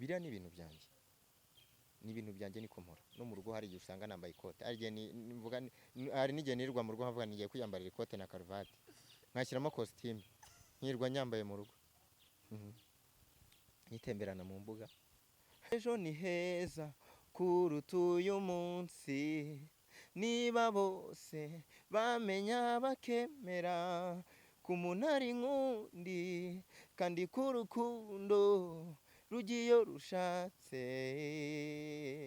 Biriya ni ibintu byanjye, ni ibintu byanjye, niko mpora. No mu rugo hari igihe usanga nambaye ikote, hari igihe mvuga hari n'igihe nirirwa mu rugo nkavuga ngiye kwiyambarira ikote na karuvati, nkashyiramo kositimu, nkirirwa nyambaye mu rugo. Nyitemberana mu mbuga. Ejo ni heza kuruta uyu munsi, niba bose bamenya bakemera ko umuntu ari nkundi, kandi ko urukundo rugiye rushatse.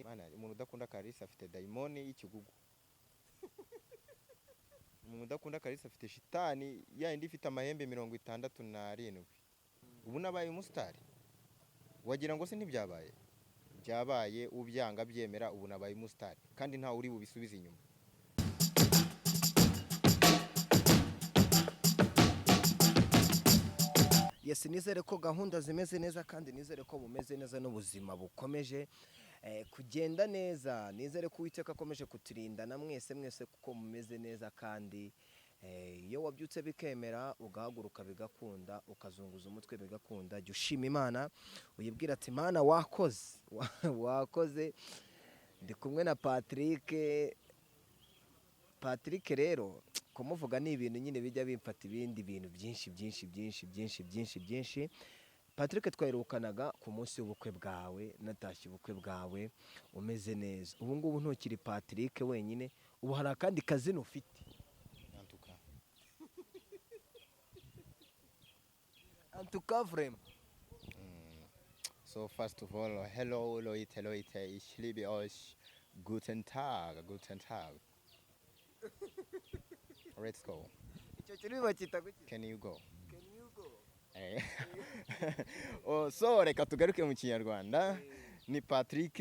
Mana, umuntu udakunda Kalisa afite dayimoni y'ikigugu. Umuntu udakunda Kalisa afite shitani ya yindi ifite amahembe 67. Ubu nabaye umusitari, wagira ngo se ntibyabaye? Byabaye, ubyanga byemera. Ubu nabaye umusitari kandi ntawe uri bubisubize inyuma. Yes, nizere ko gahunda zimeze neza kandi nizere ko bumeze neza n'ubuzima bukomeje kugenda neza. Nizere ko Uwiteka akomeje kuturinda na mwese mwese kuko mumeze neza. Kandi iyo wabyutse bikemera, ugahaguruka bigakunda, ukazunguza umutwe bigakunda, jya ushima Imana, uyibwira ati: "Mana, wakoze, wakoze." Ndi kumwe na Patrick. Patrick rero, kumuvuga ni ibintu nyine bijya bimfata ibindi bintu byinshi byinshi byinshi byinshi byinshi byinshi. Patrick, twaherukanaga ku munsi w'ubukwe bwawe, natashye ubukwe bwawe umeze neza. Ubu ngubu ntukiri Patrick wenyine, ubu hari akandi kazina ufite. Antuka. Antuka vraiment. So first of all, hello Leute, Leute, ich liebe euch. Guten Tag, guten Tag. Let's go. Icyo kirimi bakita gutya? Can you go? Can you go? Oh, so reka tugaruke mu Kinyarwanda. Ni Patrick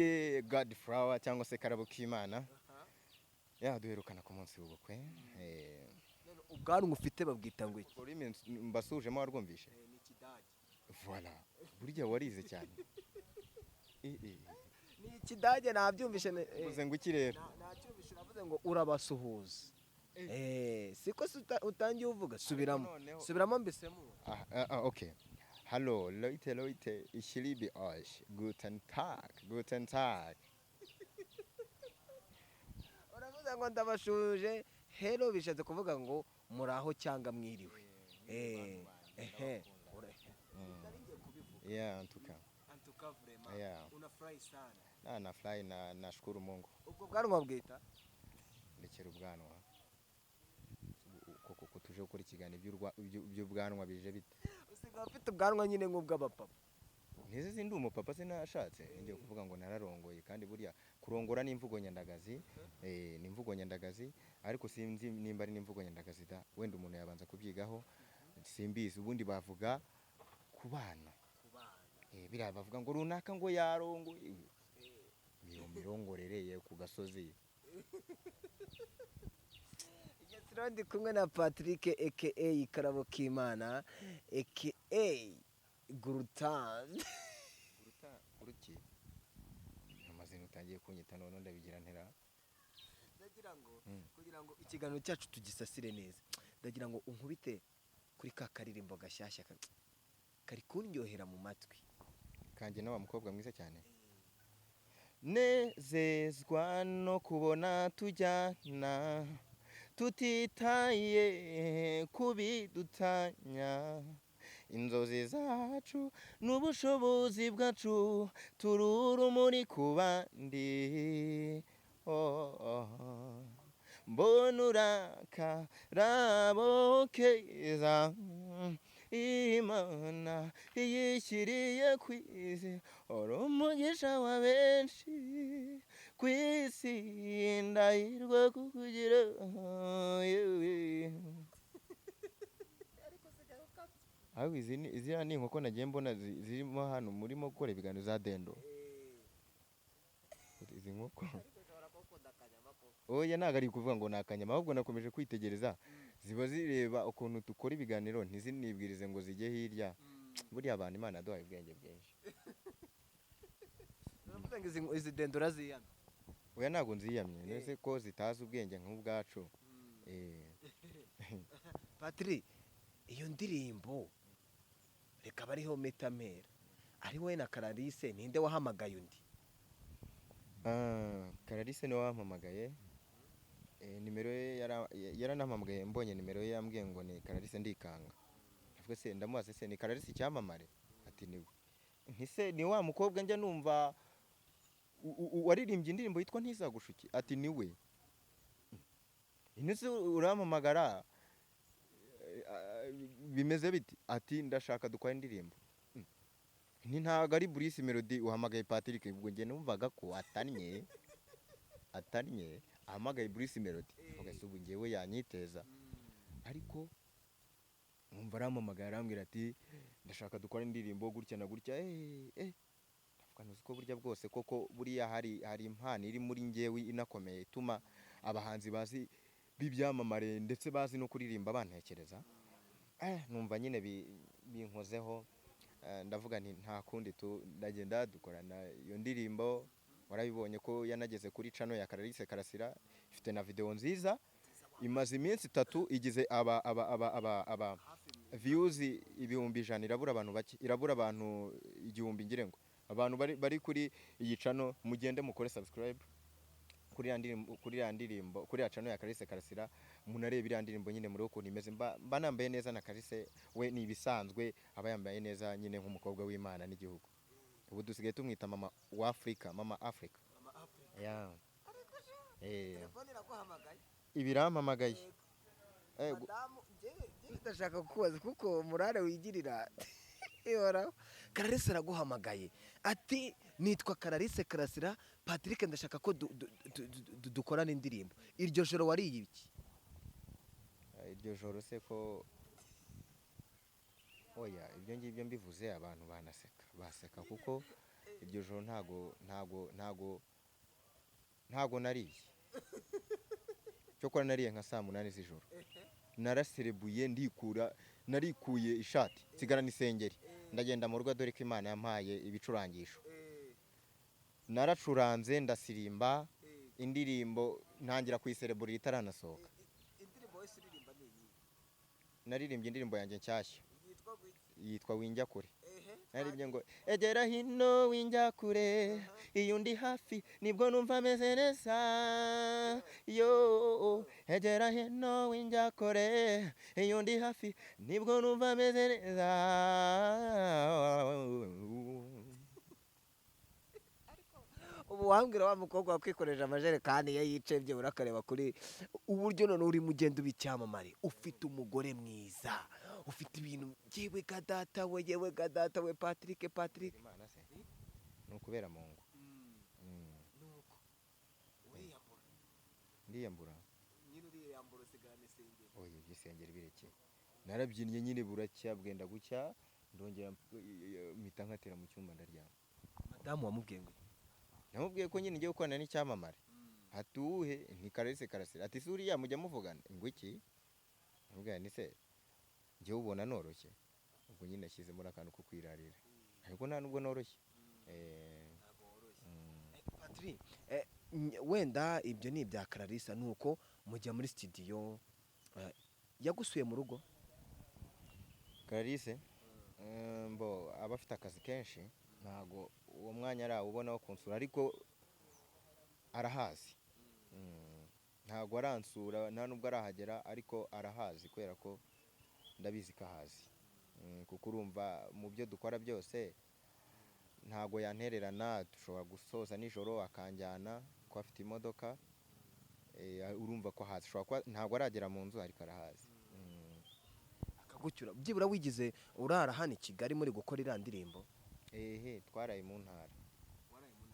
Godflower cyangwa se Karabo k'Imana. Ya, duherukana ku munsi w'ubukwe. None ubwanwa ufite babwita ngo iki? Ururimi mbasujemo warwumvishe? Ni Ikidage. Voilà. Burya warize cyane. Ni Ikidage, nabyumvishe. Uvuze ngo iki rero? Nacyumvishe, navuze ngo urabasuhuza. Siko se utangiye uvuga? Subiramo. Noneho- Subiramo mbisemo. Ah, ah, ah, okay. Hallo, Leute, Leute, ich liebe euch. Guten Tag, guten Tag. Uravuze ngo ndabashuje, hello, bishatse kuvuga ngo muraho cyangwa mwiriwe. Ehe. Nari ngiye kubivuga. Yeah, en tout cas. En tout cas vraiment. Unafurahi sana. Na nafurahi na nashukuru Mungu. Ubwo bwanwa bwita? Ndekera ubwanwa. Koko ko tuje gukora ikiganiro by'ubwanwa bije bite? Usigaye ufite ubwanwa nyine nk'ubw'abapapa. Ntizi sindi umupapa, sinashatse. Ngiye kuvuga ngo nararongoye, kandi burya kurongora ni imvugo nyandagazi, ni imvugo nyandagazi, ariko sinzi nimba ari n'imvugo nyandagazi da, wenda umuntu yabanza kubyigaho, simbizi. Ubundi bavuga ku bana. Biriya bavuga ngo runaka ngo yarongoye, iyo mirongorere ye ku gasozi. Yes, rero ndi kumwe na Patrick aka Karabo k'Imana aka Gurutan. Uruki amazina utangiye kunyita none ndabigira ntera? Ndagira ngo kugira ngo ikiganiro cyacu tugisasire neza, ndagira ngo unkubite kuri ka karirimbo gashyashya kari kundyohera mu matwi. Kanjye na wa mukobwa mwiza cyane. Nezezwa no kubona tujyana, tutitaye kubidutanya, inzozi zacu n'ubushobozi bwacu, turi urumuri ku bandi. Oh. Mbona urakarabo keza Imana iyishyiriye ku isi, uri umugisha wa benshi ku isi, ndahirwa kukugira yewe. Ahubwo izi ni ziriya ni inkoko nagiye mbona zirimo hano murimo gukora ibiganiro za dendo. Izi nkoko, oya, ntabwo ari ukuvuga ngo ni akanyama, ahubwo nakomeje kwitegereza, ziba zireba ukuntu dukora ibiganiro, ntizinibwirize ngo zijye hirya. Buriya abantu Imana yaduhaye ubwenge bwinshi. Uravuga ngo izi dendo uraziyamye? Oya, ntabwo nziyamye, nese ko zitazi ubwenge nk'ubwacu. Patri, iyo ndirimbo reka bariho metamera. Ari wowe na Clarisse, ninde wahamagaye undi? Ah, Clarisse niwe wampamagaye. Nimero ye yaranampamagaye, mbonye nimero ye yambwiye ngo ni Clarisse, ndikanga. Ndavuga se, ndamubaza se ni Clarisse icyamamare? Ati niwe. Nti se ni wa mukobwa njya numva waririmbye indirimbo yitwa Ntizagushuke? Ati niwe. Nti se urampamagara bimeze biti? Ati ndashaka dukora indirimbo. Nti ntabwo ari Bruce Melody uhamagaye Patrick. Ubwo njye numvaga ko atannye ahamagaye Bruce Melody. Mvuga se ubu njyewe yanyiteza, ariko nkumva arampamagaye, arambwira ati ndashaka dukora indirimbo gutya na gutya. Ndavuga ntuzi ko burya bwose koko buriya hari impano iri muri njyewe inakomeye ituma abahanzi bazi b'ibyamamare ndetse bazi no kuririmba bantekereza. Numva nyine binkozeho. Ndavuga nti nta kundi tu, ndagenda dukorana iyo ndirimbo. Warabibonye ko yanageze kuri channel ya Clarisse Karasira, ifite na video nziza, imaze iminsi 3 igize aba views 100,000, irabura abantu bake, irabura abantu 1000 ngire ngo abantu bari kuri iyi channel mugende mukore subscribe kuri ya ndirimbo, kuri ya ndirimbo, kuri ya channel ya Clarisse Karasira, munarebe iriya ndirimbo nyine muri ukuntu imeze. Mba nambaye neza na Clarisse we ni ibisanzwe, aba yambaye neza nyine nk'umukobwa w'Imana n'igihugu. Ubu dusigaye tumwita mama wa Afrika, mama Africa. Yeah. Telefone iraguhamagaye. Ibirampamagaye. Madamu, njyewe ndashaka kukubaza kuko morale wigirira ihoraho. Clarisse araguhamagaye ati nitwa Clarisse Karasira, Patrick ndashaka ko dukorana indirimbo. Iryo joro wariye iki? Iryo joro se ko oya, ibyo ngibyo mbivuze abantu banaseka, baseka, kuko iryo joro ntago nariye. Cyokora nariye nka saa 8 z'ijoro, naraserebuye, ndikura, narikuye ishati nsigarana isengeri, ndagenda mu rugo, dore ko Imana yampaye ibicurangisho, naracuranze ndasirimba indirimbo, ntangira kuyisereburira itaranasohoka. Indirimbo wese uririmba ni iyi? Naririmbye indirimbo yanjye nshyashya Yitwa gute? Yitwa Winjya Kure. Naririmbye ngo egera hino winjya kure, iyo undi hafi nibwo numva ameze neza, yo egera hino winjya kure, iyo undi hafi nibwo numva ameze neza. Ubu wambwira wa mukobwa wakwikoreje amajerekani iyo yicaye byibura akareba kuri uburyo none urimo ugenda uba icyamamare, ufite umugore mwiza, ufite ibintu, yewe ga data we, yewe ga data we, Patrick, Patrick. Imana se ni ukubera mu ngo. Nuko uriyambura? Ndiyambura. Nyine uriyambura usigarana isengeri? Oya, iby'isengeri bireke, narabyinnye nyine buracya bwenda gucya, ndongera mpita nkatira mu cyumba ndaryama. Madamu wamubwiye ngo? Namubwiye ko nyine ngiye gukorana n'icyamamare. Hatuhe ni Clarisse Karasira. Ati suriya mujya muvugana ngo iki? Namubwiye nti se njyewe ubona noroshye? Ubwo nyine nashyizemo n'akantu ko kwirarira, ariko nta nubwo noroshye. Patrick, wenda ibyo ni ibya Clarisse, nuko mujya muri studio, yagusuye mu rugo? Clarisse mbo aba afite akazi kenshi, ntago uwo mwanya arawubona wo kunsura, ariko arahazi. Ntago aransura, nta nubwo arahagera, ariko arahazi kubera ko ndabizi ko ahazi. Kuko urumva mu byo dukora byose ntago yantererana, dushobora gusoza nijoro akanjyana kuko afite imodoka. Urumva ko ahazi, ashobora kuba ntago aragera mu nzu ariko arahazi. Akagucyura byibura wigize urara hano i Kigali muri gukora iriya ndirimbo? Ehe, twaraye mu ntara.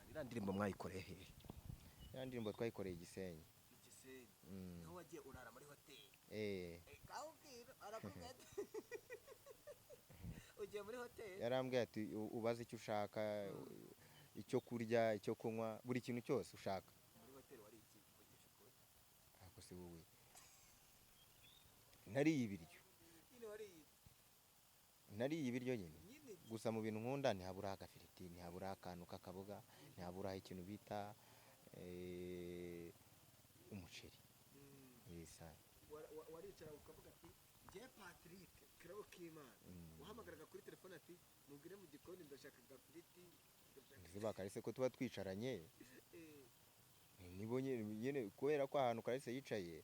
Iriya ndirimbo mwayikoreye hehe? Iriya ndirimbo twayikoreye i Gisenyi. Niho wagiye urara muri hoteli? Ugiye muri hoteli? Yarambwiye ati ubaze icyo ushaka, icyo kurya, icyo kunywa, buri kintu cyose ushaka. Muri hoteli wari iki? Ariko si wowe nariye ibiryo? Nariye ibiryo nyine, gusa mu bintu nkunda ntihabura agafiriti, ntihabura akantu k'akaboga, ntihabura ikintu bita umuceri. Isa. Waricara ukavuga ati njye Patrick Karabo k'Imana. Wahamagaraga kuri telefone ati mubwire mu gikoni ndashaka agafiriti, ndashaka. Ese ba Kalise ko tuba twicaranye? Eh. Nibo nyine, kubera ko ahantu Kalise yicaye,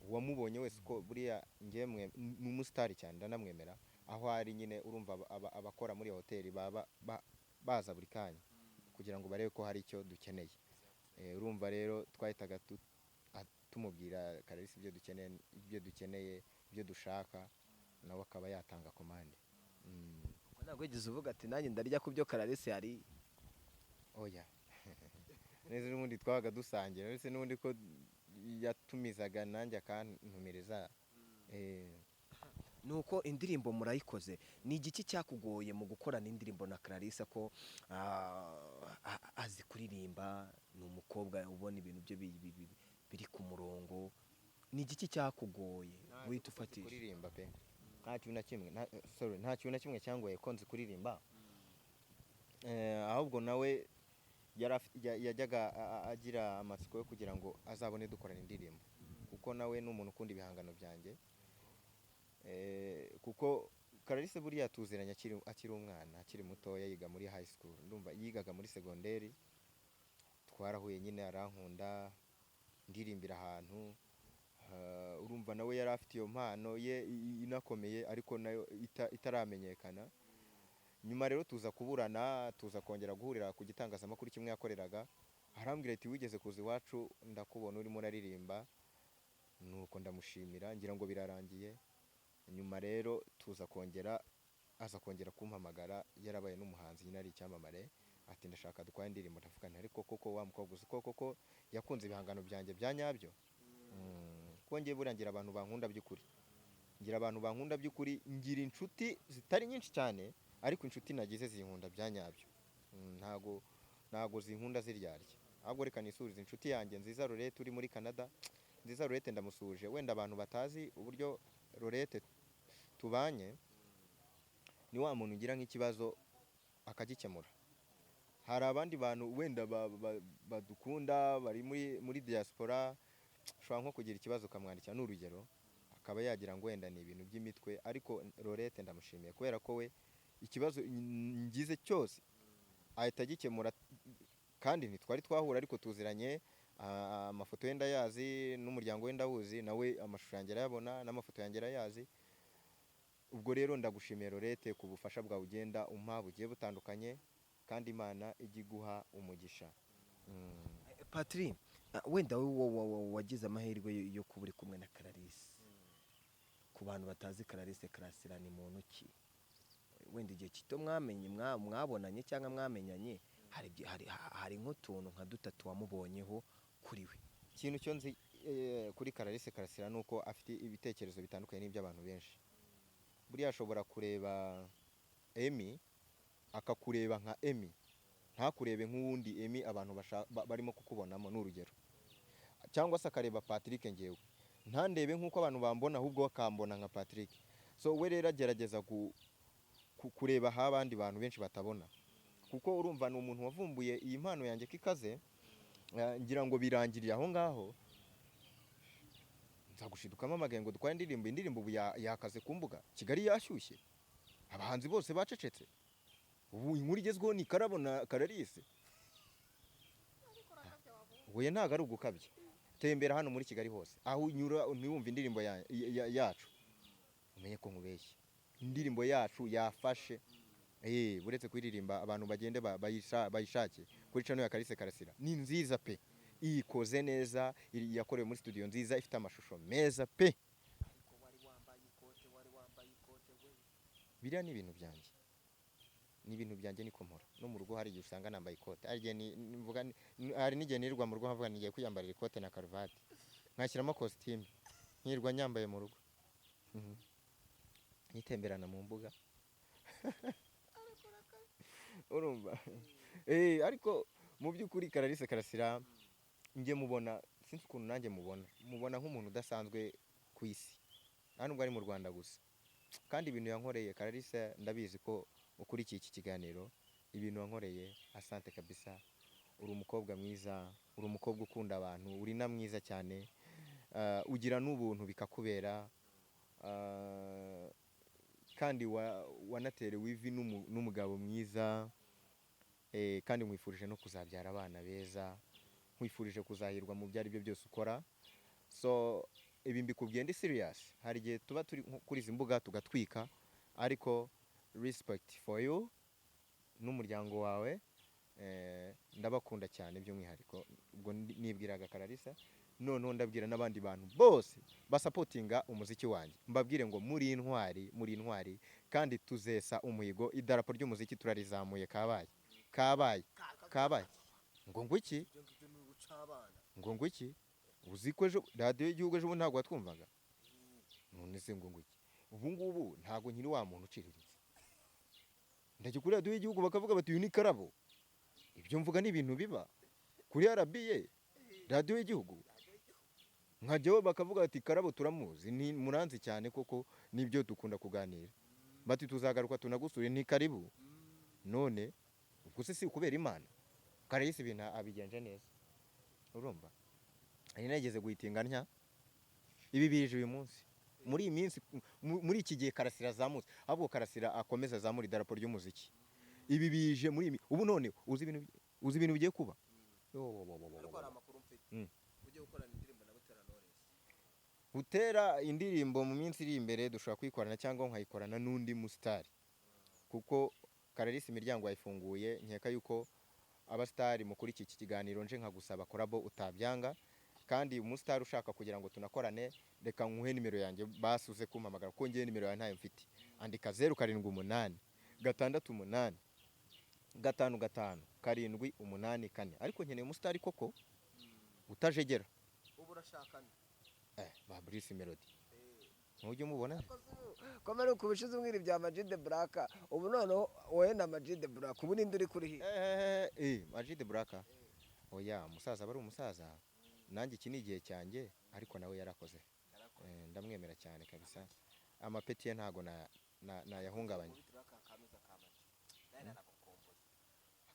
uwamubonye wese, ko buriya ngemwe ni umusitari cyane, ndanamwemera aho ari nyine. Urumva abakora muri iyo hoteli baba baza buri kanya kugira ngo barebe ko hari icyo dukeneye. Urumva rero twahitaga tumubwira Kalisa ibyo dukeneye, ibyo dushaka, nawe akaba yatanga komande. Ubwo ntabwo wigeze uvuga ati nanjye ndarya ku byo Clarisse yariye? Oya, neza n'ubundi twabaga dusangira, ndetse n'ubundi ko yatumizaga nanjye akantumiriza. Nuko indirimbo murayikoze, ni igiki cyakugoye mu gukorana indirimbo na Clarisse, ko azi kuririmba, ni umukobwa ubona ibintu bye biri ku murongo? Ni igiki cyakugoye guhita ufatisha? Kuririmba pe, nta kintu na kimwe, sorry, nta kintu na kimwe cyangoye ko nzi kuririmba. Ahubwo nawe yajyaga agira amatsiko yo kugira ngo azabone dukorana indirimbo, kuko nawe ni umuntu ukunda ibihangano byanjye. Kuko Clarisse buriya tuziranye akiri umwana, akiri mutoya, yiga muri high school, ndumva yigaga muri segonderi. Twarahuye nyine, arankunda, ndirimbira ahantu. Urumva nawe yari afite iyo mpano ye inakomeye, ariko nayo itaramenyekana. Nyuma rero tuza kuburana, tuza kongera guhurira ku gitangazamakuru kimwe yakoreraga, arambwira ati wigeze kuza iwacu ndakubona urimo uraririmba. Nuko ndamushimira, ngira ngo birarangiye. Nyuma rero tuza kongera, aza kongera kumpamagara, yarabaye n'umuhanzi nyine, ari icyamamare, ati ndashaka dukore indirimbo. Ndavuga nti ariko koko wa mukobwa, uzi ko koko yakunze ibihangano byanjye bya nyabyo. Kuko ngiye buriya ngira abantu bankunda by'ukuri, ngira abantu bankunda by'ukuri, ngira inshuti zitari nyinshi cyane, ariko inshuti nagize zinkunda bya nyabyo. Ntago zinkunda ziryarya. Ahubwo reka nisurize inshuti yanjye nziza Lorette uri muri Canada. Nziza Lorette, ndamusuhuje. Wenda abantu batazi uburyo Lorette tubanye, ni wa muntu ugira nk'ikibazo akagikemura. Hari abandi bantu wenda badukunda bari muri diaspora, ushobora nko kugira ikibazo ukamwandikira, ni urugero, akaba yagira ngo wenda ni ibintu by'imitwe. Ariko Lorette ndamushimiye kubera ko we ikibazo ngize cyose ahita agikemura, kandi ntitwari twahura ariko tuziranye, amafoto ye ndayazi n'umuryango we ndawuzi, nawe amashusho yanjye arayabona n'amafoto yanjye arayazi. Ubwo rero ndagushimiye Lorette ku bufasha bwawe ugenda umpa bugiye butandukanye, kandi Imana ijye iguha umugisha. Patri, wenda wowe wagize amahirwe yo kuba uri kumwe na Clarisse. Ku bantu batazi Clarisse Karasira ni muntu ki? Wenda igihe gito mwamenye, mwabonanye cyangwa mwamenyanye, hari nk'utuntu nka dutatu wamubonyeho kuri we. Ikintu cyo nzi kuri Clarisse Karasira ni uko afite ibitekerezo bitandukanye n'iby'abantu benshi. Buriya ashobora kureba Emmy, akakureba nka Emmy, ntakurebe nk'uwundi Emmy abantu barimo kukubonamo, ni urugero. Cyangwa se akareba Patrick ngewe, ntandebe nk'uko abantu bambona, ahubwo akambona nka Patrick. So we rero agerageza kureba aho abandi bantu benshi batabona, kuko urumva ni umuntu wavumbuye iyi mpano yanjye ko ikaze. Ngira ngo birangiriye aho ngaho, nzagushidukamo amagaye ngo dukore indirimbo. Indirimbo ubu yakaze ku mbuga, Kigali yashyushye, abahanzi bose bacecetse, ubu inkuru igezweho ni Karabo na Clarisse. Oya, ntabwo ari ugukabya. Tembera hano muri Kigali hose, aho unyura ntiwumve indirimbo yacu, umenye ko nkubeshye. Indirimbo yacu yafashe. Uretse kuririmba, abantu bagende bayishake kuri channel ya Clarisse Karasira, ni nziza pe, ikoze neza, yakorewe muri studio nziza, ifite amashusho meza pe. Ariko wari wambaye ikote, wari wambaye ikote we. Biriya ni ibintu byanjye, ni ibintu byanjye, niko mpora. No mu rugo hari igihe usanga nambaye ikote, hari igihe mvuga hari n'igihe nirirwa mu rugo nkavuga ngiye kwiyambarira ikote na karuvati, nkashyiramo kositimu, nkirirwa nyambaye mu rugo. Nyitemberana mu mbuga, urumva. Ariko mu by'ukuri Clarisse Karasira njye mubona, sinzi ukuntu nanjye mubona nk'umuntu udasanzwe ku isi, nta nubwo ari mu Rwanda gusa. Kandi ibintu yankoreye, Clarisse ndabizi ko ukurikiye iki kiganiro, ibintu wankoreye, asante kabisa. Uri umukobwa mwiza, uri umukobwa ukunda abantu, uri na mwiza cyane, ugira n'ubuntu bikakubera. Kandi wanaterewe ivi n'umugabo mwiza, kandi nkwifurije no kuzabyara abana beza, nkwifurije kuzahirwa mu byo ari byo byose ukora. So ibi mbikubwiye ndi serious. Hari igihe tuba turi nko kuri izi mbuga tugatwika, ariko respect for you n'umuryango wawe. Ndabakunda cyane by'umwihariko. Ubwo nibwiraga Kararisa, noneho ndabwira n'abandi bantu bose basupportinga umuziki wanjye, mbabwire ngo muri intwari, muri intwari, kandi tuzesa umuhigo. Idarapo ry'umuziki turarizamuye, kabaye, kabaye, kabaye. Ngo ngwiki? Ibyo ngibyo ni uguca abana. Ngo ngwiki? Uzi ko ejo radiyo y'igihugu, ejo bundi ntabwo watwumvaga? None se ngo ngwiki? Ubu ngubu ntabwo nkiri wa muntu uciriritse. Ndajya kuri radiyo y'igihugu bakavuga bati: "Uyu ni Karabo." Ibyo mvuga ni ibintu biba kuri RBA, radiyo y'igihugu. Nkajyaho bakavuga bati: "Karabo turamuzi." Ni muranzi cyane koko, nibyo dukunda kuganira. Bati: "Tuzagaruka tunagusure." Ni karibu. None ubwo se si ukubera Imana? Karayisi ibintu abigenje neza. Urumva nari nageze guhitinga ntya, ibi bije uyu munsi, muri iyi minsi, muri iki gihe Karasira azamutse. Ahubwo Karasira akomeza azamura idarapo ry'umuziki. Ibi bije muri iyi ubu. None uzi ibintu bigiye kuba? Ariko hari amakuru mfite, ugiye gukorana indirimbo na Butera Knowless. Gutera indirimbo mu minsi iri imbere dushobora kuyikorana, cyangwa nkayikorana n'undi musitari, kuko Kararisi imiryango yayifunguye. Nkeka yuko abasitari mukuri iki kiganiro, nje nkagusaba collabo utabyanga. Kandi umusitari ushaka kugira ngo tunakorane, reka nkuhe nimero yanjye, basuze kumpamagara, kuko ngewe nimero yawe ntayo mfite. Andika 0786855784. Ariko nkeneye umusitari koko utajegera. Ubu urashakana? Ba Bruce Melody, ntujya umubona? Komera ukubishize umbwira ibya Ama G The Black. Ubu noneho wowe na Ama G The Black, ubu ninde uri kuri hit? Ama G The Black, oya, umusaza aba ari umusaza. Nanjye iki ni igihe cyanjye, ariko nawe yarakoze. Ndamwemera cyane kabisa. Amapeti ye ntago nayahungabanya.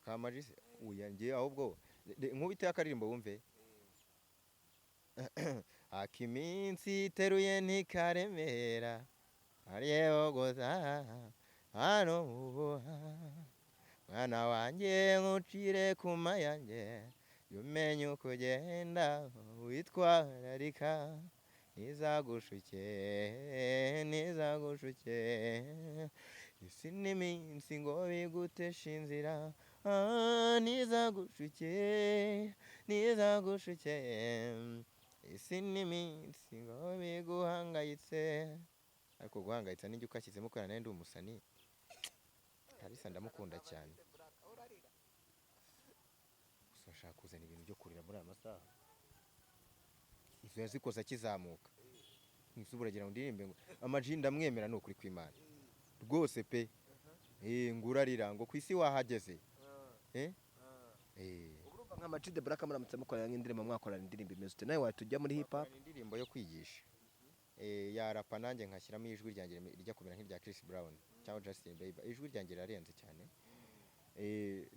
Akamaji se? Oya, ngiye ahubwo nkubite akaririmbo wumve. Akiminsi iteruye ntikaremera, ariyehogoza hano ubuha. Mwana wanjye, nkucire ku mayanjye, jya umenya uko ugenda witwararika, ntizagushuke, ntizagushuke isi n'iminsi ngo biguteshe inzira. Ah, ntizagushuke, ntizagushuke isi n'iminsi ngo biguhangayitse. Ariko guhangayitsa n'ijya ukashyizemo, kubera nawe ndi umusani kabisa, ndamukunda cyane. Gusa bashaka kuzana ibintu byo kurira muri aya masaha. Izo yazikoze akizamuka. Ese uragira ngo ndirimbe ngo Ama G? Ndamwemera, ni ukuri kw'Imana rwose pe. Ngo urarira ngo ku isi wahageze. Urumva nka Ama G The Black muramutse mukorana nk'indirimbo, mwakorana indirimbo imeze ute? Nawe wahita ujya muri hip hop? Twakorana indirimbo yo kwigisha. Yarapa nanjye nkashyiramo ijwi ryanjye rijya kumera nk'irya Chris Brown cyangwa Justin Bieber. Ijwi ryanjye rirarenze cyane.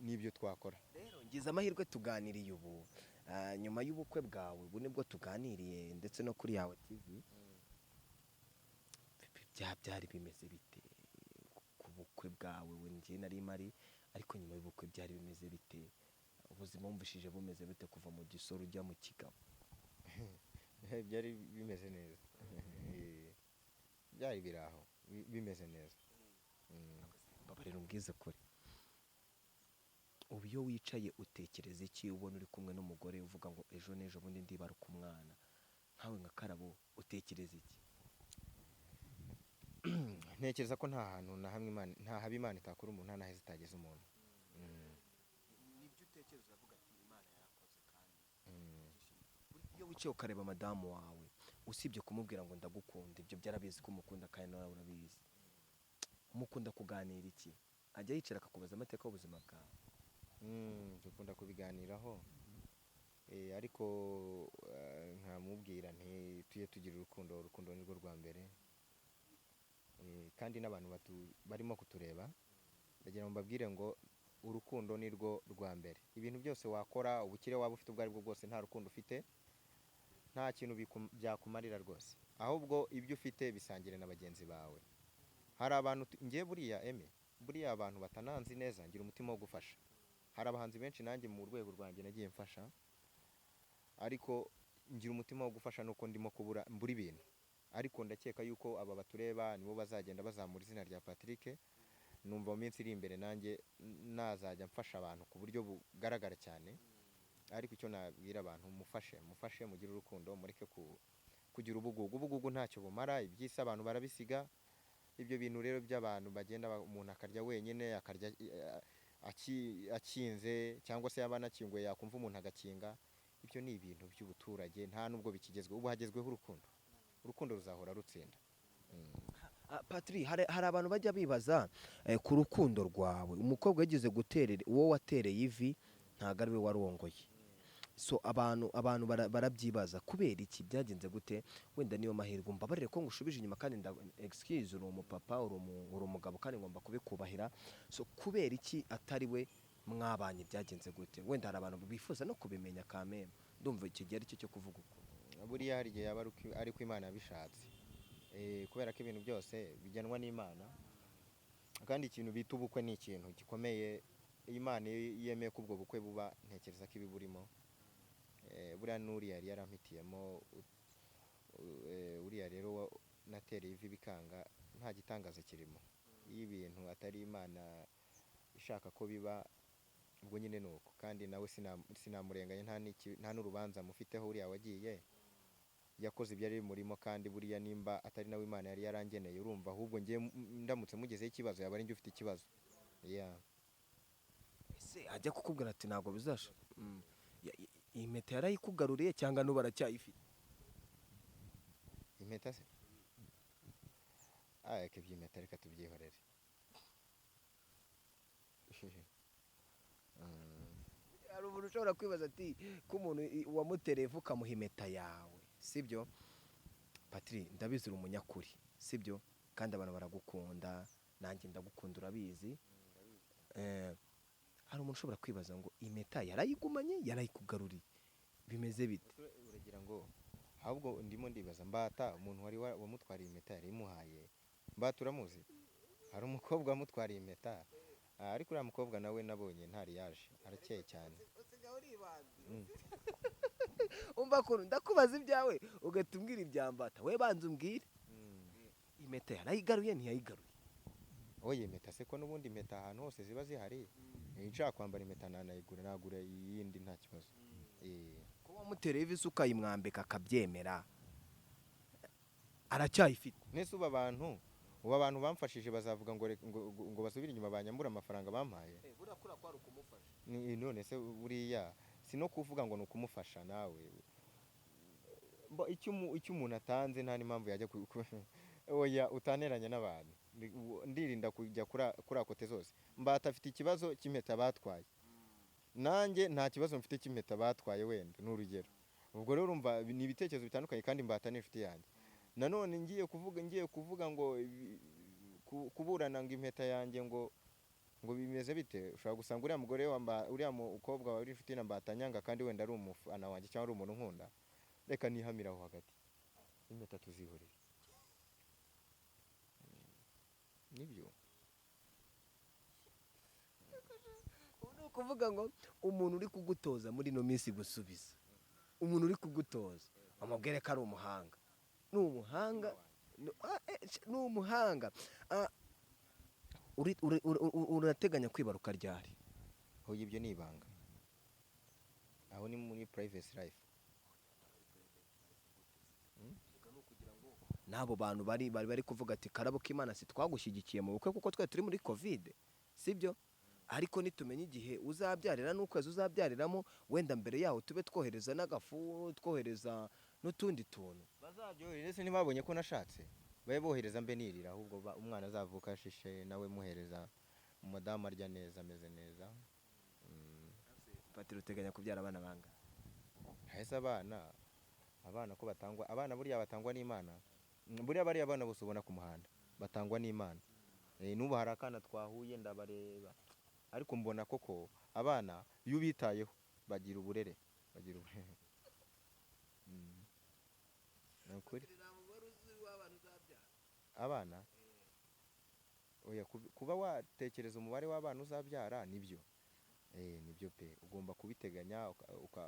Nibyo twakora. Rero ngize amahirwe tuganiriye ubu, nyuma y'ubukwe bwawe, ubu nibwo tuganiriye, ndetse no kuri Yawe TV. Byari bimeze bite ku bukwe bwawe? We njye nari mari, ariko nyuma y'ubukwe byari bimeze bite? Ubuzima wumvishije bumeze bite kuva mu gisoro ujya mu kigabo? Byari bimeze neza. Byari biri aho bimeze neza. Mbabarira umbwize kure, ubu iyo wicaye utekereza iki? Ubona uri kumwe n'umugore, uvuga ngo ejo n'ejo bundi ndibaruka umwana, nkawe nka Karabo utekereza iki? Ntekereza ko nta hantu na hamwe Imana, nta haba Imana itakura umuntu, nta n'aheza itageza umuntu. Nibyo utekereza, uravuga ati Imana yarakoze? Kandi iyo wicaye ukareba madamu wawe, usibye kumubwira ngo ndagukunda, ibyo byarabizi ko umukunda kandi nawe urabizi, umukunda, kuganira iki? Ajya yicara akakubaza amateka y'ubuzima bwawe? Dukunda kubiganiraho. Ariko nkamubwira nti tujye tugira urukundo, urukundo ni rwo rwa mbere. Kandi n'abantu barimo kutureba, ndagira ngo mbabwire ngo urukundo ni rwo rwa mbere. Ibintu byose wakora, ubukire waba ufite ubwo ari bwo bwose, nta rukundo ufite, nta kintu byakumarira rwose. Ahubwo ibyo ufite bisangire na bagenzi bawe. Hari abantu njye buriya eme, buriya abantu batananzi neza, ngira umutima wo gufasha. Hari abahanzi benshi nanjye mu rwego rwanjye nagiye mfasha, ariko ngira umutima wo gufasha nuko ndimo kubura, mbura ibintu. Ariko ndakeka yuko aba batureba nibo bazagenda bazamura izina rya Patrick. Numva mu minsi iri imbere nanjye nazajya mfasha abantu ku buryo bugaragara cyane. Ariko icyo nabwira abantu, mufashe, mufashe, mugire urukundo, mureke kugira ubugugu. Ubugugu ntacyo bumara, iby'isi abantu barabisiga. Ibyo bintu rero by'abantu bagenda umuntu akarya wenyine, akarya akinze, cyangwa se yaba anakinguye yakumva umuntu agakinga, ibyo ni ibintu by'ubuturage, nta nubwo bikigezweho. Ubu hagezweho urukundo, urukundo ruzahora rutsinda. Patri, hari abantu bajya bibaza ku rukundo rwawe. Umukobwa yigeze guterera uwo watereye ivi, ntabwo ari we warongoye. So abantu barabyibaza kubera iki, byagenze gute? Wenda niyo mahirwe, umbabarire ko ngushubije inyuma, kandi excuse, uri umupapa, uri umugabo, kandi ngomba kubikubahira. So kubera iki atari we mwabanye, byagenze gute? Wenda hari abantu bifuza no kubimenya kameme, ndumva icyo gihe ari cyo cyo kuvuga uko. Buriya hari igihe yaba ari uko Imana yabishatse. Kubera ko ibintu byose bijyanwa n'Imana, kandi ikintu bita ubukwe ni ikintu gikomeye. Imana iyo yemeye ko ubwo bukwe buba, ntekereza ko ibi burimo. Buriya n'uriya yari yarampitiyemo, uriya rero natereye ivi bikanga, nta gitangaza kirimo. Iyo ibintu atari Imana ishaka ko biba, ubwo nyine ni uko. Kandi nawe sinamurenganya, nta n'urubanza mufiteho. Uriya wagiye yakoze ibyo ari murimo, kandi buriya nimba atari nawe Imana yari yarangeneye, urumva ahubwo ngiye ndamutse mugezeho ikibazo, yaba ari njye ufite ikibazo. Yeah. Ese ajya kukubwira ati ntabwo bizasha, iyi mpeta yarayikugaruriye cyangwa n'ubu aracyayifite? Impeta se? Ah, reka iby'impeta reka tubyihorere. Hari umuntu ushobora kwibaza ati ko umuntu wamutereye ivu ukamuha impeta yawe, sibyo? Patri, ndabizi uri umunyakuri, sibyo? Kandi abantu baragukunda, nanjye ndagukunda, urabizi. Hari umuntu ushobora kwibaza ngo impeta yarayigumanye, yarayikugaruriye, bimeze bite? Uragira ngo ahubwo ndimo ndibaza Mbata, umuntu wari wamutwariye impeta yari imuhaye. Mbata uramuzi? Hari umukobwa wamutwariye impeta, ariko uriya mukobwa nawe nabonye ntari yaje, arakeye cyane. Umva kuntu ndakubaza ibyawe ugahita umbwira ibya Mbata. We banza umbwire, impeta yarayigaruye ntiyayigaruye? Oye, impeta se ko n'ubundi impeta ahantu hose ziba zihari. Nshaka kwambara impeta nanayigura, nagura iyindi nta kibazo. Kuba wamutereye ivi se ukayimwambika akabyemera, aracyayifite? Nese ubu abantu bamfashije bazavuga ngo ngo basubire inyuma banyambure amafaranga bampaye? Buriya kuriya kwari ukumufasha. None se buriya si no kuvuga ngo ni ukumufasha nawe. Icyo umuntu atanze nta n'impamvu yajya oya, utaneranya n'abantu. Ndirinda kujya kuri akote zose. Mbata afite ikibazo cy'impeta batwaye, nanjye nta kibazo mfite cy'impeta batwaye, wenda ni urugero. Ubwo rero urumva ni ibitekerezo bitandukanye, kandi Mbata ni inshuti yanjye. Nanone ngiye kuvuga ngo kuburana ngo impeta yanjye ngo bimeze bite, ushobora gusanga uriya mugore wa uriya mukobwa wari inshuti na Mbata nyanga, kandi wenda ari umufana wanjye cyangwa ari umuntu nkunda. Reka nihamire aho hagati, impeta tuzihorere. Nibyo. Ubu ni ukuvuga ngo umuntu uri kugutoza muri ino minsi gusubiza, umuntu uri kugutoza amubwire ko ari umuhanga. Ni umuhanga, ni umuhanga. Urateganya kwibaruka ryari? Hoya, ibyo ni ibanga, aho ni muri privacy life. N'abo bantu bari kuvuga ati karabo k'Imana si twagushyigikiye mu bukwe kuko twari turi muri covid, sibyo? Ariko nitumenye igihe uzabyarira n'ukwezi uzabyariramo, wenda mbere yaho tube twohereza n'agafu, twohereza n'utundi tuntu. Bazabyohereze se ntibabonye ko nashatse? Babe bohereza mbe nirira, ahubwo umwana azavuka ashishe nawe muhereza umudamu arya neza ameze neza. Patiri, uteganya kubyara abana bangahe? Hahise abana ko batangwa, abana buriya batangwa n'Imana. Buriya bariya abana bose ubona ku muhanda batangwa n'Imana. N'ubu hari akana twahuye ndabareba, ariko mbona koko abana iyo ubitayeho bagira uburere, bagira uburere. Ni ukuri. Abana? Oya, kuba watekereza umubare w'abana uzabyara nibyo, nibyo pe, ugomba kubiteganya,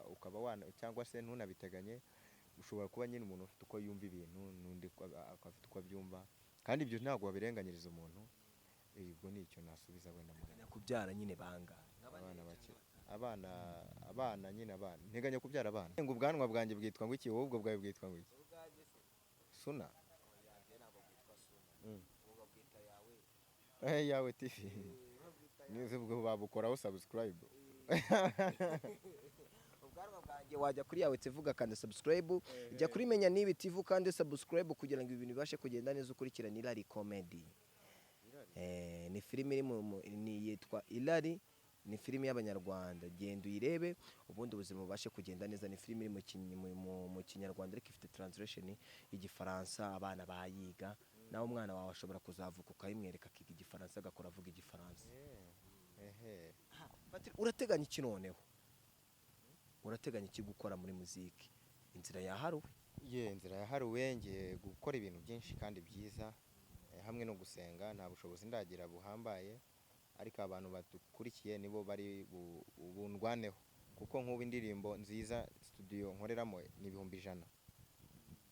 ukaba wana cyangwa se ntunabiteganye. Ushobora kuba nyine umuntu ufite uko yumva ibintu, n'undi akaba afite uko abyumva, kandi ibyo ntabwo wabirenganyiriza umuntu. Ubwo ni icyo nasubiza wenda muri Uteganya kubyara nyine bangahe? Abana bake, abana nyine, abana nteganya kubyara abana. Ngo ubwanwa bwanjye bwitwa ngo iki? Wowe ubwo bwawe bwitwa ngo iki? Suna. Yawe TV nize, ubwo babukoraho subscribe. Ubwanwa bwanjye, wajya kuri Yawe TV ugakanda subscribe, jya kuri Menya Nibi TV kandi subscribe kugira ngo ibintu bibashe kugenda neza. Ukurikirane Irari Comedy. Ni filime iri ni yitwa Irari, ni filime y'Abanyarwanda. Genda uyirebe ubundi ubuzima bubashe kugenda neza. Ni filime iri mu Kinyarwanda ariko ifite translation y'Igifaransa, abana bayiga. Nawe umwana wawe ashobora kuzavuka ukayimwereka, akiga Igifaransa, agakora avuga Igifaransa. Ehe. Patrick, urateganya iki noneho? Urateganya iki gukora muri muziki? Inzira yaharuwe? Ye, inzira yaharuwe. Ngiye gukora ibintu byinshi kandi byiza, hamwe no gusenga. Nta bushobozi ndagira buhambaye, ariko abantu badukurikiye nibo bari bundwaneho, kuko nk'ubu indirimbo nziza studio nkoreramo ni 100,000.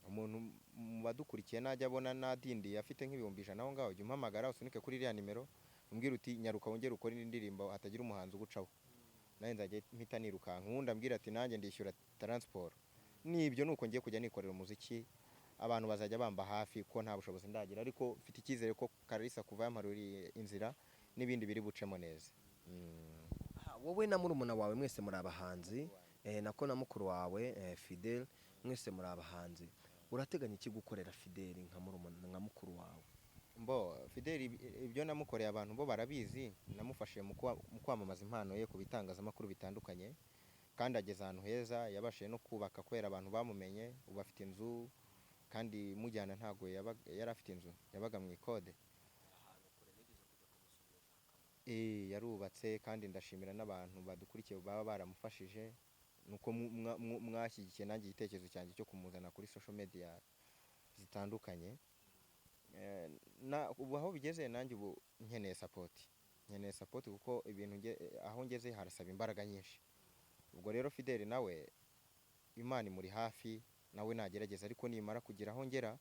Umuntu mu badukurikiye najya abona nadindiye afite nk'100,000 aho ngaho, jya umpamagara usunike kuri iriya nimero, umbwira uti: "Nyaruka wongere ukore indi ndirimbo hatagira umuhanzi ugucaho." Nanjye nzajya mpita nirukanka. Uwundi ambwira ati: "Nanjye ndishyura transport." Nibyo, nuko ngiye kujya nikorera umuziki, abantu bazajya bamba hafi, ko nta bushobozi ndagira, ariko mfite icyizere ko Kalisa kuva yamparuriye inzira n'ibindi biri bucemo neza. Aha, wowe na murumuna wawe mwese muri abahanzi, nako na mukuru wawe, Fidel, mwese muri abahanzi. Urateganya iki gukorera Fidel nka murumuna, nka mukuru wawe? Mbo Fidel, ibyo namukoreye abantu bo barabizi. Namufashije mu kwamamaza impano ye ku bitangazamakuru bitandukanye, kandi ageze ahantu heza, yabashije no kubaka kubera abantu bamumenye. Ubu afite inzu, kandi mujyana ntabwo yari afite inzu, yabaga mu ikode. Yarubatse, kandi ndashimira n'abantu badukurikiye baba baramufashije, nuko mwashyigikiye nanjye igitekerezo cyanjye cyo kumuzana kuri social media zitandukanye. Na ubu aho bigeze, nanjye ubu nkeneye support, nkeneye support, kuko ibintu aho ngeze harasaba imbaraga nyinshi. Ubwo rero Fidel nawe Imana imuri hafi, nawe nagerageza, ariko nimara kugira aho ngera,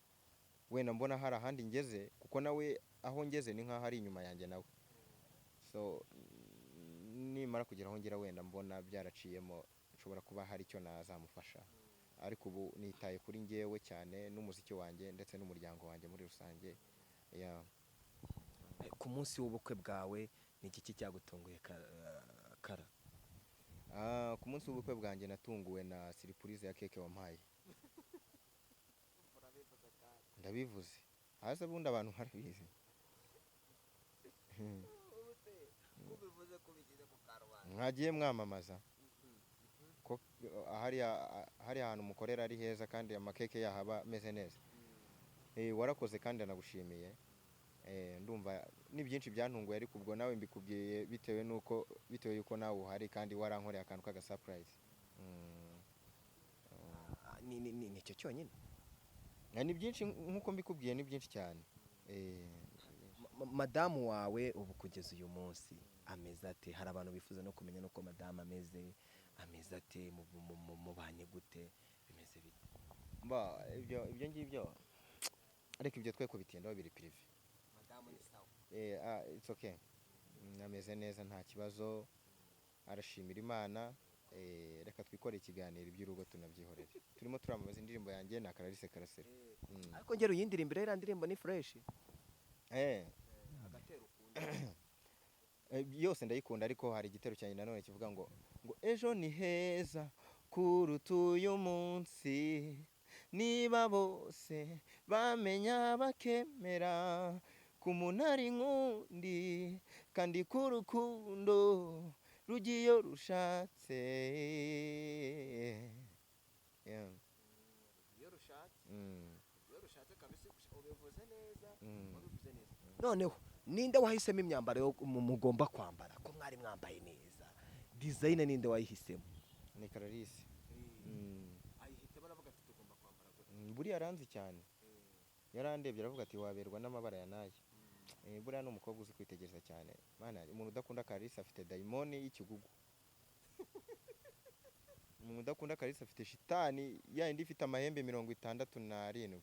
wenda mbona hari ahandi ngeze, kuko nawe aho ngeze ni nk'aho ari inyuma yanjye nawe. So nimara kugira aho ngera, wenda mbona byaraciyemo, nshobora kuba hari icyo nazamufasha, ariko ubu nitaye kuri njyewe cyane n'umuziki wanjye ndetse n'umuryango wanjye muri rusange, yeah. Ku munsi w'ubukwe bwawe ni iki cyagutunguye, Kara? Ah, ku munsi w'ubukwe bwanjye natunguwe na surprise ya keke wampaye. Ndabivuze hasi, ubundi abantu barabizi. Mwagiye mwamamaza ko hariya hantu mukorera ari heza, kandi amakeke yaho aba ameze neza. Warakoze kandi nagushimiye. Ndumva ni byinshi byantunguye, ariko ubwo nawe mbikubwiye bitewe yuko nawe uhari kandi warankoreye akantu k'aga surprise. Ah, ni icyo cyonyine? Ni byinshi, nk'uko mbikubwiye, ni byinshi cyane. Madamu wawe ubu kugeza uyu munsi ameze ate? Hari abantu bifuza no kumenya nuko madamu ameze ate, mubanye gute, bimeze bite? Mba ibyo ngibyo, ariko ibyo twe kubitindaho, biri privé. Madamu ni sawa? It's okay. Ameze neza, nta kibazo, arashimira Imana. Reka twikore ikiganiro, iby'urugo tunabyihorere. Turimo turamamaza indirimbo yanjye na Clarisse Karasira. Ariko ngera uyindirimbo rero, iriya ndirimbo ni fresh. Agatero ukunda? Yose ndayikunda, ariko hari igitero cyanjye nanone kivuga ngo ejo ni heza kuruta uyu munsi, niba bose bamenya bakemera ku muntu ari nkundi, kandi ku rukundo rugiye rushatse. Yeah. Iyo rushatse. Iyo rushatse kabisa, ubivuze neza. Wabivuze neza. Noneho ninde wahisemo imyambaro yo mugomba kwambara, ko mwari mwambaye neza? Design ninde wayihisemo? Ni Clarisse. Ayihitemo aravuga ati: "Tugomba kwambara gutya." Buriya aranzi cyane, yarandebye aravuga ati: "Waberwa n'amabara ya naye." Buriya ni umukobwa uzi kwitegereza cyane. Mana, umuntu udakunda Clarisse afite dayimoni y'ikigugu. Umuntu udakunda Clarisse afite shitani ya yindi ifite amahembe 67.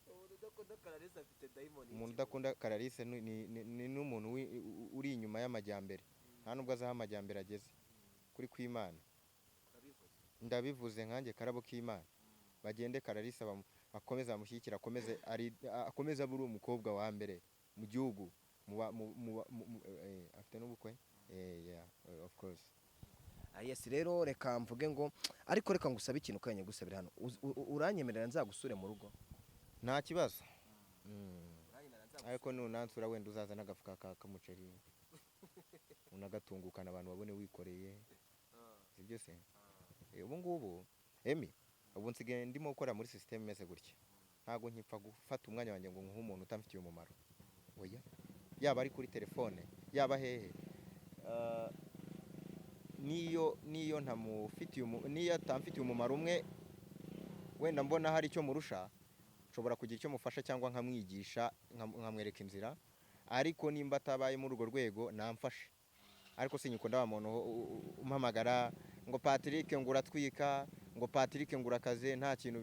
Umuntu udakunda Clarisse afite dayimoni. Umuntu udakunda Clarisse ni n'umuntu uri inyuma y'amajyambere, nta nubwo azi aho amajyambere ageze kuri kw'Imana. Ndabivuze nkanjye Karabo k'Imana. Bagende Clarisse akomeze bamushyigikire, akomeze akomeze abe uri umukobwa wa mbere mu gihugu, afite n'ubukwe, yeah, of course. Ah, yes. Rero reka mvuge ngo, ariko reka ngusabe ikintu kanya gusabira hano. Uranyemerera nzagusure mu rugo? Nta kibazo. Ariko nunansura wenda uzaza n'agafuka k'umuceri, unagatungukana, abantu babone wikoreye, sibyo se? Ubu ngubu emi ubu nsigaye ndimo gukora muri system imeze gutya, ntabwo nkipfa gufata umwanya wanjye ngo nkuhe umuntu utamfitiye umumaro. Oya, yaba ari kuri telefone, yaba hehe. Niyo ntamufitiye niyo atamfitiye umumaro umwe, wenda mbona hari icyo murusha, nshobora kugira icyo mufasha cyangwa nkamwigisha, nkamwereka inzira. Ariko nimba atabaye muri urwo rwego, namfashe. Ariko sinyikunda wa muntu umpamagara ngo "Patrick", ngo "uratwika", ngo "Patrick", ngo "urakaze", nta kintu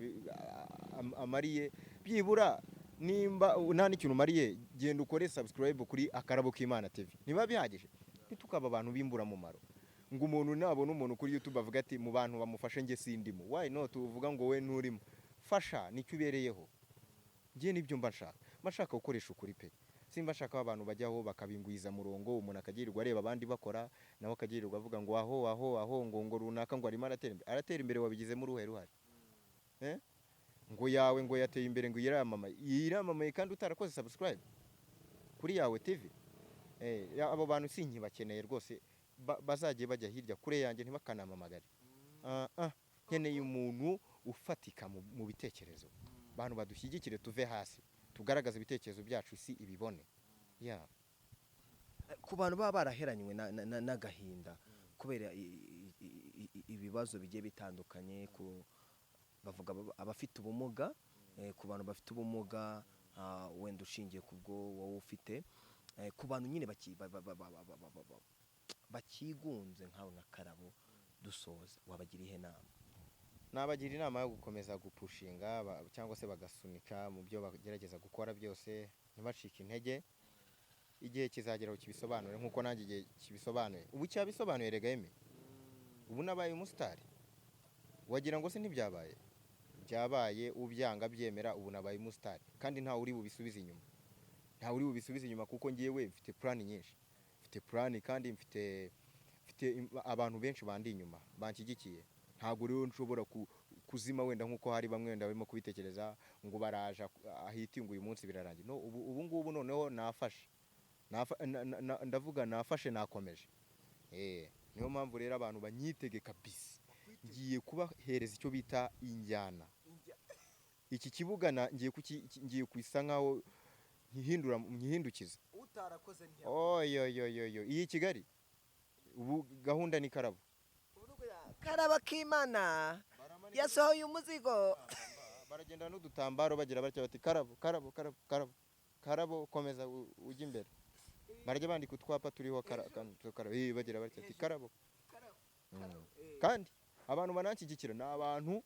amariye. Byibura nimba nta n'ikintu umariye, genda ukore subscribe kuri Akarabo k'Imana TV, niba bihagije. Ntitukaba abantu b'imburamumaro, ngo umuntu nabona umuntu kuri YouTube avuga ati "Mu bantu bamufashe njye sindimo." Why not uvuga ngo we nturimo? Fasha, nicyo ubereyeho. Njye nibyo mba nshaka, mba nshaka gukoresha ukuri pe. Simba nshaka ko abantu bajyaho bakabingwiza murongo, umuntu akagirirwa areba abandi bakora, nawe akagirirwa avuga ngo aho aho aho ngo runaka ngo arimo aratera imbere. Aratera imbere wabigizemo uruhe ruhare? Eh? Ngo yawe ngo yateye imbere, ngo yiramamaye, yiramamaye kandi utarakoze subscribe kuri Yawe TV. Abo bantu sinkibakeneye rwose, bazajye bajya hirya kure yanjye, ntibakanamamagare. Ah, ah, nkeneye umuntu ufatika mu bitekerezo. Bantu badushyigikire, tuve hasi, tugaragaze ibitekerezo byacu, isi ibibone, yeah. Ku bantu baba baraheranywe n'agahinda kubera ibibazo bigiye bitandukanye, ku bavuga abafite ubumuga, ku bantu bafite ubumuga, wenda ushingiye ku bwo wowe ufite, ku bantu nyine bakigunze nkawe nka Karabo, dusoza, wabagira ihe nama? Nabagira inama yo gukomeza gupushinga cyangwa se bagasunika mu byo bagerageza gukora byose, ntibacike intege. Igihe kizagera kibisobanure, nk'uko nanjye igihe kibisobanuye. Ubu cyabisobanuye rega yeme, ubu nabaye umusitari, wagira ngo se ntibyabaye? Byabaye, ubyanga byemera, ubu nabaye umusitari kandi ntawe uri bubisubize inyuma, ntawe uri bubisubize inyuma, kuko ngewe mfite plan nyinshi, mfite plan kandi mfite abantu benshi bandi inyuma banshyigikiye. Ntabwo rero nshobora kuzima wenda nk'uko hari bamwe wenda barimo kubitekereza ngo baraje ahitinga uyu munsi birarangiye. No, ubu ngubu noneho nafashe. Ndavuga nafashe, nakomeje. Niyo mpamvu rero abantu banyitege kabisa, ngiye kubahereza icyo bita injyana. Iki kibuga ngiye kwisa nkaho nkihindura, nkihindukiza. Utarakoze. Oyoyoyoyo, iyi Kigali ubu gahunda ni Karabo. Karaba k'Imana yasohoye umuzigo. Baragenda n'udutambaro bagira batya bati "Karabo, Karabo, Karabo, Karabo, Karabo, komeza ujye imbere." Barajya bandika utwapa turiho Karabo, bagira batya ati "Karabo." Kandi abantu bananshyigikira ni abantu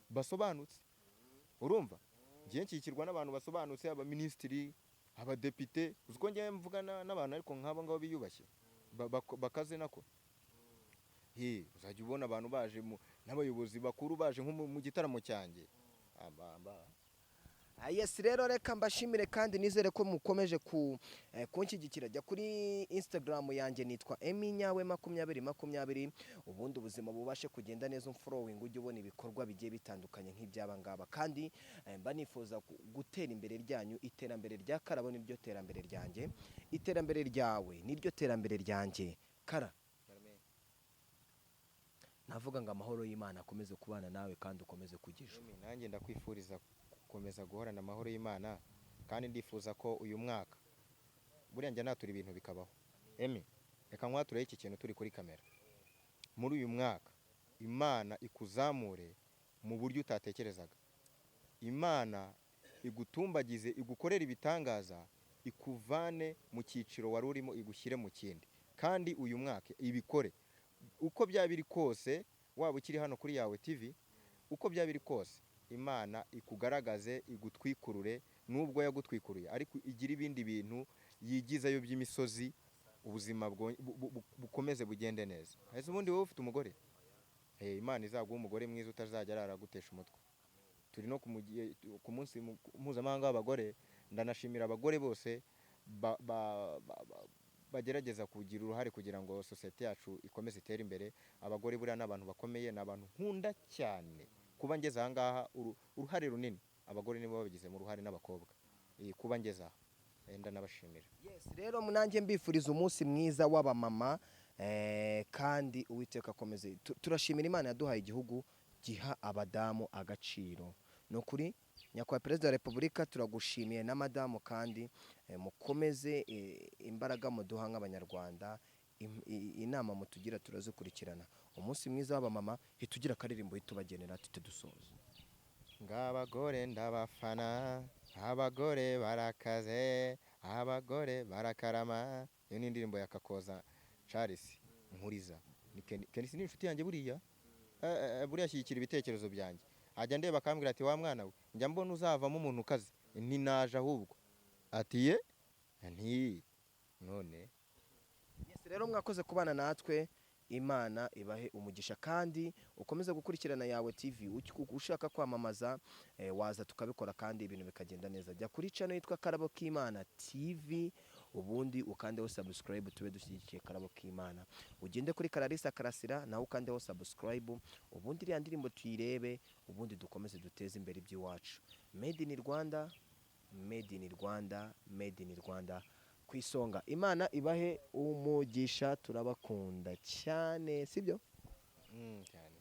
basobanutse. Urumva, ngiye nshyigikirwa n'abantu basobanutse, abaminisitiri, abadepite. Uzi ko ngiye mvugana n'abantu ariko nk'abo ngabo biyubashye, bakaze nako. Uzajya ubona abantu baje n'abayobozi bakuru baje nko mu gitaramo cyanjye. Aba. Ah, yes. Rero reka mbashimire kandi nizere ko mukomeje kunshyigikira. Jya kuri Instagram yanjye, nitwa Emi Nyawe 2020, ubundi ubuzima bubashe kugenda neza. Umfollowing, ujye ubona ibikorwa bigiye bitandukanye nk'iby'aba ngaba. Kandi mba nifuza gutera imbere ryanyu. Iterambere rya Karabo niryo terambere ryanjye, iterambere ryawe niryo terambere ryanjye. Kara, navuga ngo amahoro y'Imana akomeze kubana nawe kandi ukomeze kugisha. Emi, nanjye ndakwifuriza gukomeza guhorana amahoro y'Imana, kandi ndifuza ko uyu mwaka, buriya njya natura ibintu bikabaho. Emi, reka nkwatureho iki kintu turi kuri kamera. Muri uyu mwaka Imana ikuzamure mu buryo utatekerezaga, Imana igutumbagize, igukorere ibitangaza. Ikuvane mu cyiciro wari urimo, igushyire mu kindi, kandi uyu mwaka ibikore uko byaba biri kose. Waba ukiri hano kuri Yawe TV, uko byaba biri kose, Imana ikugaragaze, igutwikurure. Nubwo yagutwikuruye, ariko igira ibindi bintu yigizayo by'imisozi, ubuzima bukomeze bugende neza. Ese ubundi wowe ufite umugore? Imana izaguha umugore mwiza utazajya arara agutesha umutwe. Turi no ku munsi mpuzamahanga w'abagore. Ndanashimira abagore bose bagerageza kugira uruhare kugira ngo sosiyete yacu ikomeze itere imbere. Abagore buriya ni abantu bakomeye, ni abantu nkunda cyane. Kuba ngeze aha ngaha, uruhare runini abagore nibo babigizemo uruhare n'abakobwa. Kuba ngeze aha, ndanabashimira. Yes, rero nanjye mbifuriza umunsi mwiza w'abamama, kandi Uwiteka akomeze. Turashimira Imana yaduhaye igihugu giha abadamu agaciro. Ni ukuri, Nyakubahwa Perezida wa Repubulika, turagushimiye na madamu, kandi mukomeze imbaraga muduha nk'Abanyarwanda, inama mutugira turazikurikirana. Umunsi mwiza w'abamama. Hitugira akaririmbo hitubagenera tute dusoza. Ngo abagore ndabafana, abagore barakaze, abagore barakarama. Iyo ni indirimbo ya Kakoza Charles Nkuriza. Ni Kenisi, ni inshuti yanjye buriya. Buriya ashyigikira ibitekerezo byanjye, ajya ndeba akambwira ati: "Wa mwana we, njya mbona uzavamo umuntu ukaze." Ntinaje ahubwo ati: "Ye nti none." Yes, rero mwakoze kubana natwe, Imana ibahe umugisha, kandi ukomeze gukurikirana Yawe TV. Ushaka kwamamaza, waza tukabikora kandi ibintu bikagenda neza. Jya kuri channel yitwa Karabo K'Imana TV, ubundi ukandeho subscribe, tube dushyigikiye Karabo K'Imana. Ugende kuri Kararisa Karasira, nawe ukandeho subscribe, ubundi iriya ndirimbo tuyirebe, ubundi dukomeze duteze imbere iby'iwacu. Made in Rwanda, made in Rwanda, made in Rwanda ku isonga. Imana ibahe umugisha, turabakunda cyane, sibyo? Cyane.